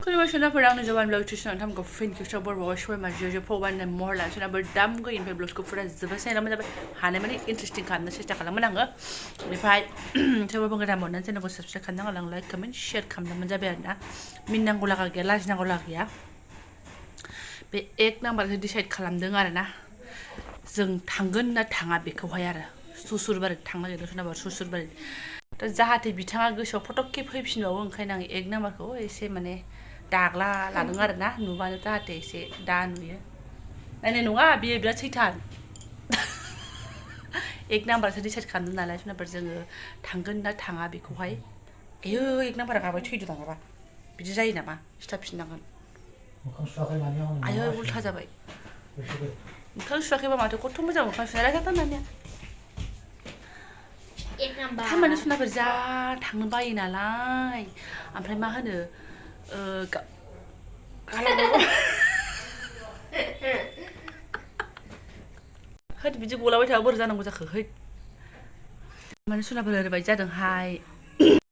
खुलुमबाय आंनि Jobanivlog टिउसनाव नोंथांमोनखौ फिन खेबसेबाव बर'आव सबाय मार्जियाव फबान महर लानो सोनाबो दाम गैयिनिफ्राय ब्लगखौ फुरा जोबोद नायना जाबाय हानाय माने इन्टारेस्टिं खालामनो सेस्था खालामोन आङो बेनिफ्राय सोरबाफोर गोदान मोननानै चेनेलखौ साबस्क्राइब खालामनांगौ लाइक कमेन्ट शेयार खालामनांगौ जाबाय आरोना मिनिनांगौ लागा गैया लाजिनांगौ लागा गैया बे एक नाम्बारखौ डिसाइड खालामदों आरोना जों थांगोन ना थाङा बेखौहाय आरो सुसुरबारि थांनो नागिरदों सोरनाबा सुसुरबारि दा जाहाथे बिथाङा गोसोआव फटकके फैफिनबावो ओंखायनो आं एक नाम्बारखौ एसे माने दाग्ला लादों आरोना नुबानो जाहाथे एसे दा नुयो नायनाय नङा बियो बिराद सैथान एक नाम्बारसो डिसाइड खालामदों नालाय सोरनाबा जोङो थांगोन ना थाङा बेखौहाय आयो एक नाम्बारा गाबाय थैदो नामा बिदि जायो नामा सिथाफिननांगोन आयो उल्था जाबाय मोखां सुवाखैबा माथो खथ' मोजां मोखां सुनाय जागोन नानिया थारमाने सोरनाबा जा थांनो बायो नालाय ओमफ्राय मा होनो होद बिदि गलाबाय थाबा बोरै जानांगौ जाखो है माने सोरनाबा ओरैबायदि जादोंहाय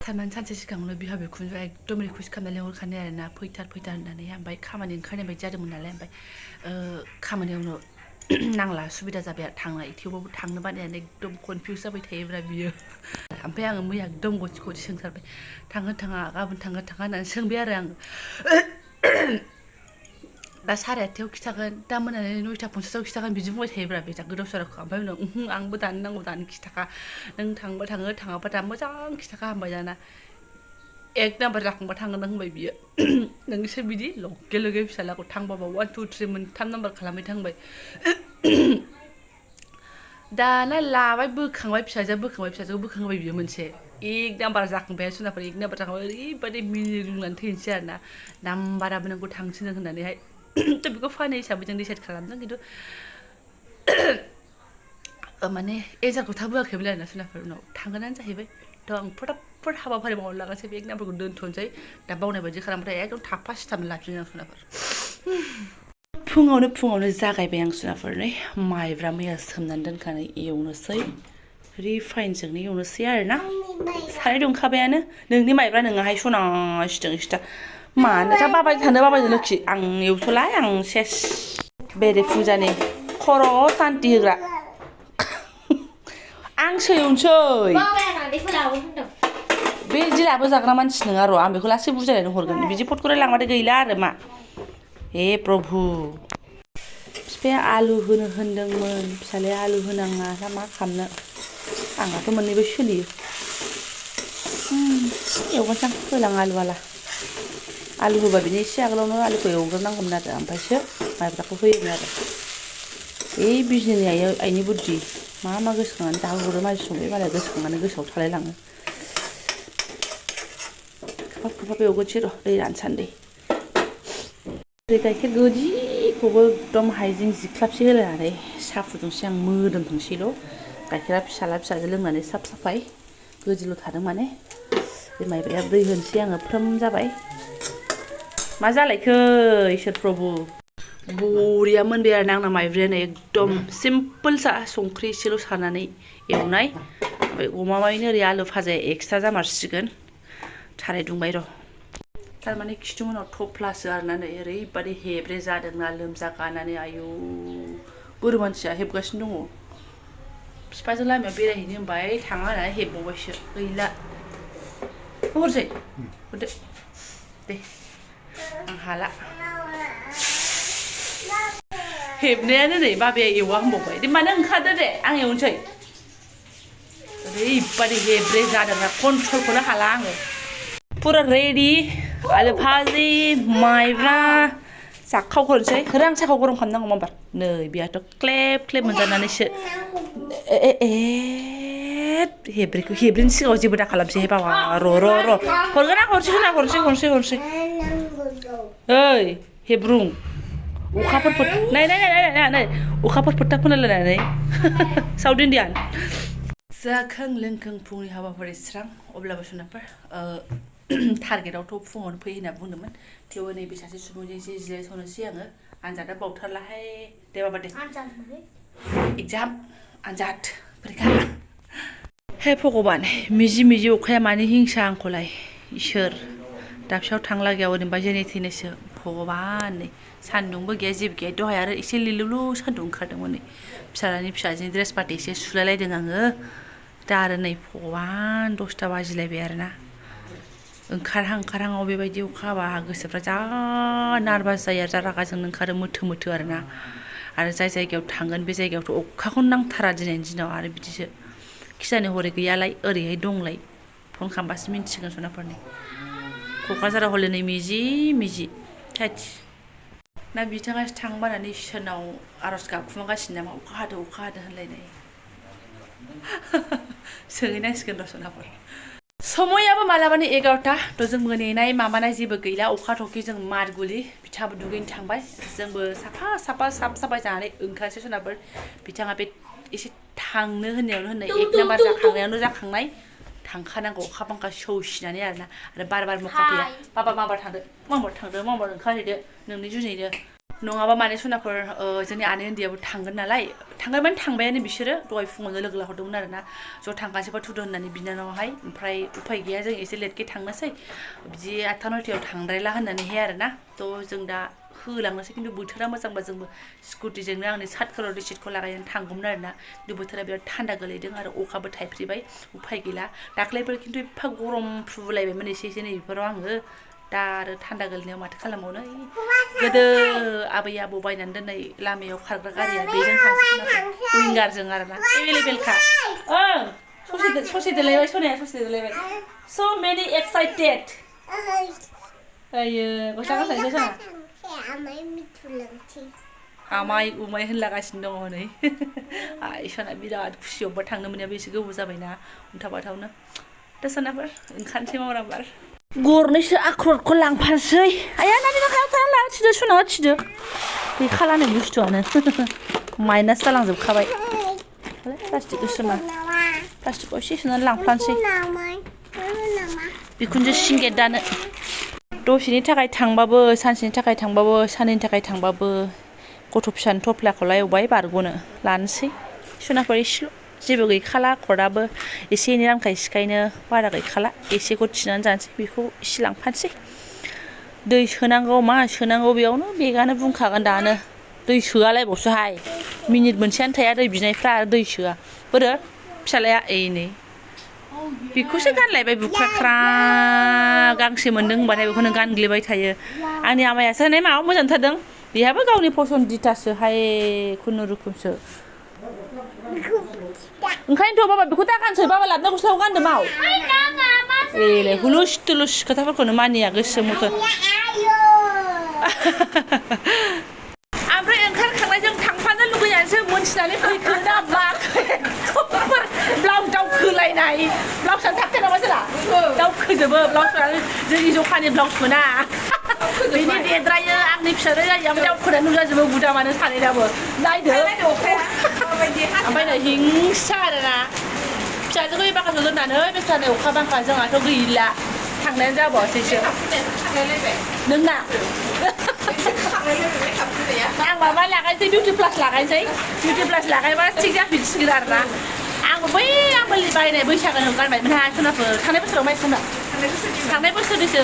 थारमाने सानसे सिगाङावनो बिहा बिखुनजोआ एकदम रिकुवेस्ट खालामना लेंहरखानाय आरोना फैथार होननानै ओमफ्राय खामानि ओंखारनाय बायदि जादोंमोन नालाय ओमफ्राय खामानियावनो नांला सुबिदा जाबाय थांनाय थेवबाबो थांनो बानायनानै एकदम कनफिउस जाबाय थायोब्रा बियो ओमफ्राय आङो मैया एकदम गथि गथि सोंथारबाय थांगोन थाङा गाबोन थांगोन थाङा होननानै सोंबाय आरो आङो दा 8:30 खिथागोन दा मोनानि 9:50 खिथागोन बिदि बुंबाय थायोब्रा बे गोदाव सोरावखौ ओमफ्राय उनाव आंबो दानो नांगौ दानो खिथाखा नों थांबा थाङो थाङाबा दा मोजां खिथाखा होनबाय दाना एक नाम्बार जाखांबा थांगोन होनबाय बियो नोंसोर बिदि लगे लगे फिसालाखौ थांबाबा 1 2 3 मोनथाम नाम्बार खालामबाय थांबाय दाना लाबाय बोखांबाय फिसाजोखौ बोखांबाय बियो मोनसे एक नाम्बार जाखांबाय सोरनाफोर एक नाम्बार जाखांबाय ओरैबायदि मिनि रुंनानै थैनोसै आरोना नाम्बाराबो नोंखौ थांसिनो होननानैहाय थ' बेखौ फानि हिसाबै जों डिसाइड खालामदों खिन्थु माने एन्सारखौ थाब होआखैमोन आरोना सोरनाफोर उनाव थांगोनानो जाहैबाय थ' आं फटाफट हाबाफारि मावनो लागासै बे एक नाम्बारखौ दोनथ'नोसै दा बावनाय बायदि खालामबाथाय एकदम थाफा सिथाबना लाफिनो आं सोरनाफोर फुङावनो जागायबाय आं सोरनाफोरनै माइब्रा मैया सोमनानै दोनखानाय एवनोसै रिफाइनजोंनो एवनोसै आरोना साराय दुंखाबायानो नोंनि माइब्रा नोङाहाय सना सिथा मानो दा बाबायदो थानो बाबायदो लोखि आं एवथ'लाय आं सेस बेरे फुजानि खर' सान्ति होग्रा आंसो एवनोसै बे जिराबो जाग्रा मानसि नङा र' आं बेखौ लासै बुजायनानै हरगोन बिदि फटखौराय लांबाथाय गैला आरो मा हे प्रभु बिफाया आलु होनो होनदोंमोन फिसालाया आलु होनाङा दा मा खालामनो आंहाथ' मोननैबो सोलियो एवगोनसां होलां आलुवाला आलु होबा बिनि एसे आगोलावनो आलुखौ एवग्रोनांगौमोन आरो ओमफ्रायसो माइब्राखौ होयोमोन आरो बिजनेनि आइनि बुद्धि मा गोसोखांनानै दाहोहरो मानसि संबाय मालाय गोसोखांनानै गोसोआव थालायलाङो खोबहाब एवगोनसै र' दै रानसान्दै गाइखेर गोदिखौबो एकदम हाइजें जिख्लाबसे होलायनानै साहा फुदुंसै आं मोदोमथोंसैल' गाइखेरा फिसाजो लोंनानै साफ साफाय गोदिल' थादों माने बे माइब्राया दै होनोसै आङो फ्रोम जाबाय मा जालायखो इसोर प्रभु बरिया मोनबाय आरो आंना माइब्रायानो एकदम सिम्पोलसा संख्रि एसेल' सारनानै एवनाय ओमफ्राय गमामायैनो ओरै आलु भाजाया एक्सट्रा जामारसिगोन साराय दुंबाय र' थारमाने खिथुउनाव थफ्लासो आरोना नै ओरैबायदि हेब्रे जादोंना लोमजागानानै आयु बोरो मानसिया हेबगासिनो दङ बिफाजों लामायाव बेरायहैनो होनबाय थाङा होननानै हेबबावबायसो गैला हरसै हरदो दे आं हाला हेबनायानो नै बाबाया एवा होनबावबाय दे मानो ओंखारदो दे आं एवनोसै ओरैबायदि हेब्रे जादोंना कन्ट्रलखौनो हाला आङो फुरा रेडि आलु भाजि माइब्रा जाखावग्रोनोसै आं साहाखौ गरम खालामनांगौ माबार नै बेहाथ' क्लेब क्लेब मोनजानानैसो हेब्रेनि सिगाङाव जेबो दा खालामसै बाबा र' हरगोन आं हरसै ओइ हेब्रुं अखाफोर नै अखाफोर फोथा फोनलायनानै साउथ इण्डियान जाखां लोंखां फुंनि हाबाफारि स्रां अब्लाबो सोनाफोर टारगेटआवथ' फुङावनो फै होनना बुंदोंमोन थेवबो नैबे सासे सुबुंजों एसे जिरायथ'नोसै आङो आनजादा बावथारलाहाय दे बाबा दे एग्जाम आनजाद फरिखा हे भगबान मिजि अखाया मानो हिंसा आंखौलाय इसोर दाबसेयाव थांलागायाव ओरैनोबा जेने थेनेसो भगबान नै सान्दुंबो गैया जेबो गैया दहाय आरो एसे लिलुलु सान्दुं ओंखारदोंमोन नै फिसालानि फिसाजोनि ड्रेस पार्टि एसे सुलायलायदों आङो दा आरो नै भगबान 10ता बाजिलायबाय आरोना ओंखारहां बेबायदि अखा हाबा गोसोफ्रा जा नारभास जायो आरो जा रागा जोंनो ओंखारो मोथो आरोना आरो जाय जायगायाव थांगोन बे जायगायावथ' अखाखौनो नांथारा दिनैनि दिनाव आरो बिदिसो खिजानि हरै गैयालाय ओरैहाय दंलाय फन खालामबासो मिन्थिसिगोन सनाफोरनि क'क्राझाराव हले नै मिजि थैत ना बिथाङासो थांबानानै इसोरनाव आर'ज गाबखुमागासिनो नामा अखा हादो होनलायनाय सोंहैनांसिगोन र' सनाफोर समायाबो मालाबानो 11ता थ' जोंबो नेनाय माबानाय जेबो गैला अखा थखि जों मारगुलि बिथाङाबो दुगैनो थांबाय जोंबो साफा जानानै ओंखारसै सनाफोर बिथाङा बे एसे थांनो होननायावनो 1 नाम्बार जाखांनाय थांखानांगौ अखा बांखा सौसिनानै आरोना आरो बार मखा फैया बाबा माबार थांदो माबार ओंखारहैदो नोंनि जुनैनो नङाबा माने सनाफोर जोंनि आनै उन्दैयाबो थांगोन नालाय थांगोन माने थांबायानो बिसोरो दहाय फुङावनो लोगो लाहरदोंमोन आरोना ज' थांगासिबा थुदो होननानै बिनानावहाय ओमफ्राय उफाय गैया जों एसे लेटके थांनोसै बिदि 8ता 9तायाव थांद्रायला होननानैहाय आरोना थ' जों दा होलांनोसै खिन्थु बोथोरा मोजांबा जोंबो स्कुटिजोंनो आंनि सार्ट कालार रिसिटखौ लागायनानै थांगौमोन आरोना खिन्थु बोथोरा बिराद थान्दा गोलैदों आरो अखाबो थाइफ्रिबाय उफाय गैला दाख्लैफोर खिन्थु एफा गरम फुबोलायबायमोन एसे नैबेफोराव आङो दा आरो थान्दा गोलैनायाव माथो खालामबावनो गोदो आबै आबौ बायनानै दोननाय लामायाव खारग्रा गारिया बेजों थांसै विंगारजों आरोना एभेलेबेलखा ओं ससे देलायबाय सनाया ससे देलायबाय स' मेनि एक्साइटेड आयो गस्ला गानसायसै सना आमाय उमाय होनलागासिनो दङ नै आइ सना बिराद खुसि अबबा थांनो मोनायाबो एसे गोबाव जाबायना उनथाबाथावनो दा सनाफोर ओंखारनोसै मावरांबार गरनैसो आख्रटखौ लांफानोसै आया नानि गाखायाव थाना ला थिदो सना थिदो गैखाला नै बुस्थुआनो माइनास जालांजोबखाबाय प्लास्टिक गोसोमा प्लास्टिकआव एसे सोनानै लांफानोसै बिखुनजो सिंगेट दानो दसेनि थाखाय थांबाबो सानसेनि थाखाय थांबाबो साननैनि थाखाय थांबाबो गथ' फिसानि थफ्लाखौलाय अबाय बारग'नो लानोसै सनाफोर एसेल' जेबो गैखाला आख्रटआबो एसे एनै रानखाय सिखायनो बारा गैखाला एसेखौ थिनानै जानोसै बेखौ एसे लांफानोसै दै सोनांगौ मा सोनांगौ बेयावनो बेगानो बुंखागोन दानो दै सोआलायबावसोहाय मिनिट मोनसेयानो थाया दै बिनायफ्रा आरो दै सोआ बोरो फिसालाया नै बेखौसो गानलायबाय बुख्राख्रा गांसे मोनदों होनबाथाय बेखौनो गानग्लिबाय थायो आंनि आमायासो होनाय माबा मोजां थारदों बेहाबो गावनि फसन्दितासोहाय खुनुरुखुमसो ओंखायनोथ' बाबा बेखौ दा गानसै बाबा लाबोना गस्लाखौ गानदो माव एलाय हुलुस थुलुस खोथाफोरखौनो मानिया गोसो मथन ओमफ्राय ओंखारखांनायजों थांफानो लुगैनानैसो मोनथिनानै फैखो ना माखो ब्लाउस दावखोलायनाय ब्लाउसआनो थाबथाया नामा जोंना दावखोजोबो ब्लाउसफ्रानो जोंनि जखानि ब्लाउस मोना बेनि देद्रायो आंनि फिसाजो जायगायाव दावखोनानै नुजाजोबो गुदामानो सानैनाबो नायदो ओमफ्राय नै हिंसा आरोना फिसाजोखौ बाखासो दोननानै बेसानै अखा बांखा जोंहाथ' गैला थांनायानो जाबावासैसो नोंना आं माबा लागायनोसै बिउटि प्लास लागायबा थिग जाफिनसिगोन आरोना आंबो बायनाय बैसागोआव गानबायमोन हा सनाफोर थांनाय बोसोराव माइखौना थांनाय बोसोरनिसो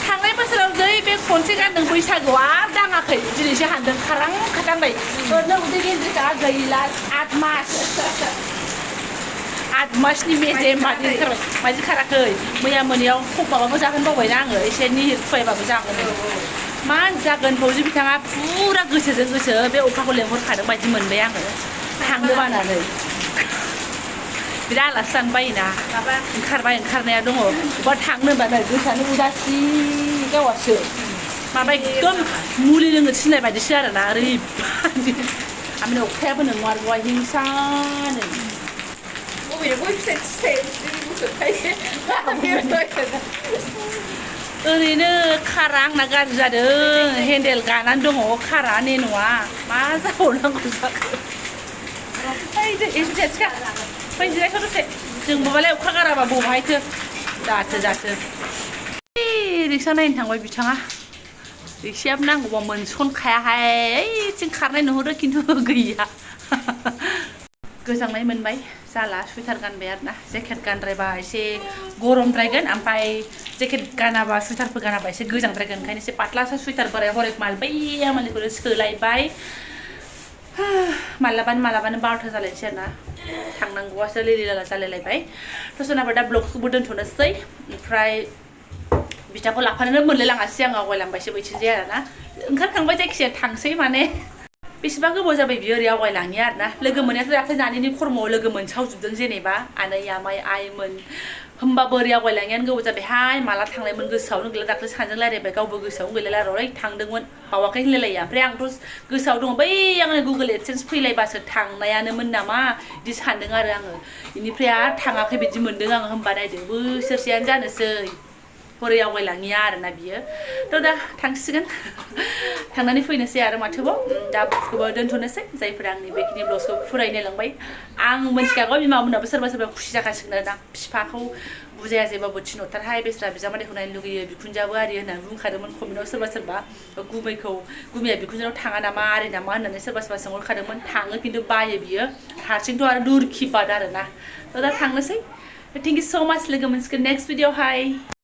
थांनाय बोसोराव जै बे खनसे गानदों बैसागोआव आरो दाङाखै दिनैसो हानदों खारां खारदांबाय ओरैनो उदै गेन्द्रिखा गैला 8 मासनि मेजेम मादि खाराखै मैया मोनायाव माबाबो जाहोनबावबायना आङो एसे निहिर खुवाइबाबो जागोन मा जागोन फौजि बिथाङा फुरा गोसोजों गोसो बे अखाखौ लेंहरखादों बायदि मोनबाय आङो थांनो बानानै बिराद आलासि जानो बायोना ओंखारबाय ओंखारनाया दङ बबेबा थांनो होनबानो गोसोआनो उदासि गावासो माबा एकदम मुलि लोंनो थिननाय बायदिसो आरोना ओरैबादि ओमफ्राय अखायाबो नंमारगौआ हिंसानो ओरैनो खारा आंना गाज्रि जादों हेन्देल गानानै दङ खारा नेन'आ मा जाबावनांगौ जाखो एसे थिखा फै जिरायथ' दसे जोंबोबालाय अखा गाराबा बबाहायथो जाथो रिक्सा नायनो थांबाय बिथाङा रिक्सायाबो नांगौबा मोनसनखायाहाय ओइथिं खारनाय नुहुरो खिन्थु गैया गोजांनाय मोनबाय जाला सुइटार गानबाय आरोना जेकेट गानद्रायबा एसे गरमद्रायगोन ओमफ्राय जेकेट गानाबा सुइटारफोर गानाबा एसे गोजांद्रायगोन ओंखायनो एसे पातलासो सुइटार बोराय हरेक माल बैया मालिखौनो सोलायबाय मालाबानो 12था जालायनोसै आरोना थांनांगौआसो लिलिलाला जालायलायबाय थ' सोरनाबा दा ब्लगखौबो दोनथ'नोसै ओमफ्राय बिदाखौ लाफानोनो मोनलायलाङासै आं आवगायलांबायसो बैथिंजाय आरोना ओंखारखांबाय जायखिजाया थांसै माने बेसेबा गोबाव जाबाय बियो ओरै आवगायलाङिया आरोना लोगो मोननायाथ' दाख्लै नानिनि खर्मआव लोगो मोनसावजोबदों जेनेबा आनै आमाइ आइमोन होमबाबो ओरै आवगायलाङियानो गोबाव जाबायहाय माला थांनायमोन गोसोआवनो गैला दाख्लै सानैजों रायलायबाय गावबो गोसोआवनो गैला ओरै थांदोंमोन बावाखै होनलायलायो ओमफ्राय आंथ' गोसोआव दङ बै आंनो गुगोल एडसेन्स फैलायबासो थांनायानोमोन नामा बिदि सानदों आरो आङो बेनिफ्राय आरो थाङाखै बिदि मोनदों आङो होमबा नायदो बोसोरसेयानो जानोसै हरै आवगायलाङिया आरोना बियो थ' दा थांसिगोन थांनानै फैनोसै आरो माथोबाव दा ब्लगखौबो दोनथ'नोसै जायफोरा आंनि बेखिनि ब्लगखौ फरायनो लांबाय आं मिन्थिखागौ बिमामोनाबो सोरबा खुसि जागासिनो आरोना बिफाखौ बुजाया जेबाबो थिनहरथारहाय बेस्रा बिजामादैखौ नायनो लुगैयो बिखुनजोआबो आरि होननानै बुंखादोंमोन कमेन्टआव सोरबा गुमैया बिखुनजोनाव थाङा नामा आरि नामा होननानै सोरबा सोंहरखादोंमोन थाङो खिन्थु बायो बियो हारसिंथ' आरो दुरखिबाद आरोना थ' दा थांनोसै थेंक इउ स' माच लोगो मोनसिगोन नेक्स्ट भिडिअ'हाय